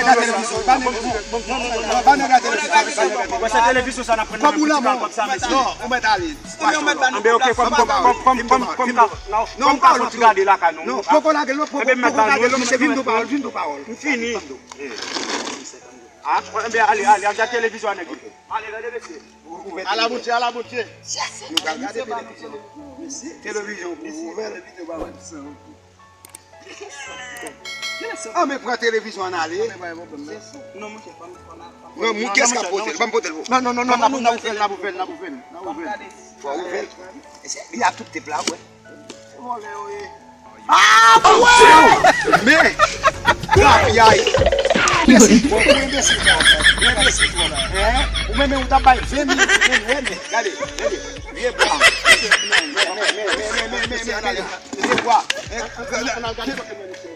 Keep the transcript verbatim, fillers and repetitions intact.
nèg la televizyon. Ba nèg la televizyon. Wè se televizyon sa n ap pran nan men pou ti kal kòb sa, mesye. Non, ou mèt ale. Anben, ok, kòm, kòm, kòm, kòm, kòm, kòm, kòm, kòm ka fè ti gade lakay nou. Non, poko lage l, non, poko, poko gade l, non, mesye, vin do pawòl, vin do pawòl. M fini. Ah, enben, ale, ale, al gad televizyon a nèg yo. Ale, gade, mesye. Alabonte, alabonte. Nou pral gade televizyon. Televizyon pou ouvè. Ah, men pran televizyon an ale. Non, moun kiyès k ap pote l? Ban m pote l pou. Non, non, non, non, n ap ouvè l, n ap ouvè l, n ap ouvè l, n ap ouvè l. Fò ouvè l. Li a tout tep la, wè. Ah, wè! Men, lapyay. Enbesil, bon, ou enbesil twòp. Ou enbesil twòp. Hein? Ou menm, ou t ap bay ven mil, ven mil, wè, men, gade, gade. Vye bwa. Men, men, men, men, men, men, men, men, vye bwa. Hein? Ann al gade kote mwen, mesye.